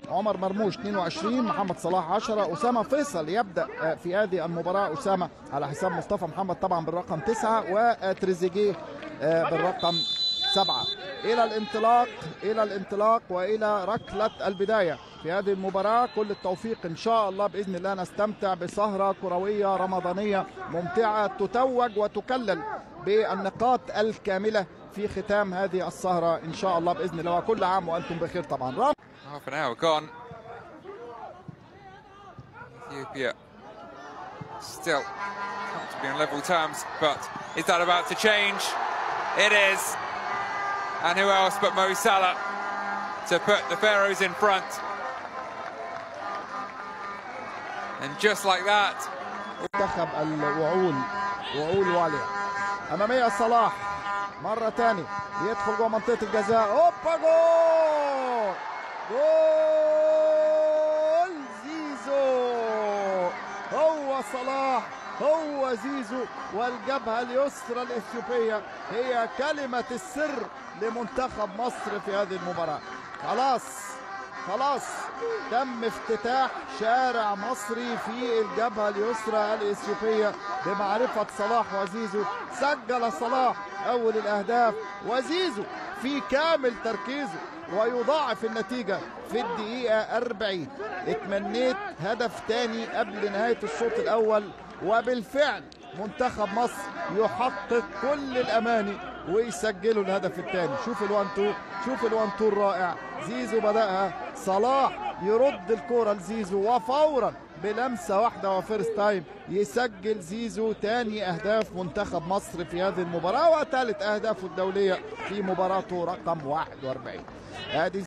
عمر مرموش 22، محمد صلاح 10، أسامة فيصل يبدأ في هذه المباراة، أسامة على حساب مصطفى محمد طبعا بالرقم 9، وتريزيجيه بالرقم 7. إلى الانطلاق، إلى الانطلاق وإلى ركلة البداية في هذه المباراة. كل التوفيق إن شاء الله، بإذن الله نستمتع بسهرة كروية رمضانية ممتعة تتوج وتكلل بالنقاط الكاملة في ختام هذه السهرة إن شاء الله بإذن الله. وكل عام وأنتم بخير طبعا. Half an hour gone. Ethiopia still comfortably on level terms, but is that about to change? It is. And who else but Mo Salah to put the Pharaohs in front. And just like that. منتخب الوعول، وعول واليا. أمامية صلاح مرة تاني يدخل جوه منطقة الجزاء، هوبا جول! جول زيزو! هو صلاح، هو زيزو، والجبهة اليسرى الإثيوبية هي كلمة السر لمنتخب مصر في هذه المباراة. خلاص خلاص تم افتتاح شارع مصري في الجبهة اليسرى الإثيوبية بمعرفة صلاح وزيزو. سجل صلاح أول الأهداف، وزيزو في كامل تركيزه ويضاعف النتيجة في الدقيقة 40. اتمنيت هدف تاني قبل نهاية الشوط الأول، وبالفعل منتخب مصر يحقق كل الأماني ويسجلوا الهدف الثاني. شوف ال one two، شوف ال one two الرائع، زيزو بدأها، صلاح يرد الكرة لزيزو، وفورا بلمسة واحدة و first time يسجل زيزو تاني أهداف منتخب مصر في هذه المباراة، وثالث أهدافه الدولية في مباراته رقم 41. ادي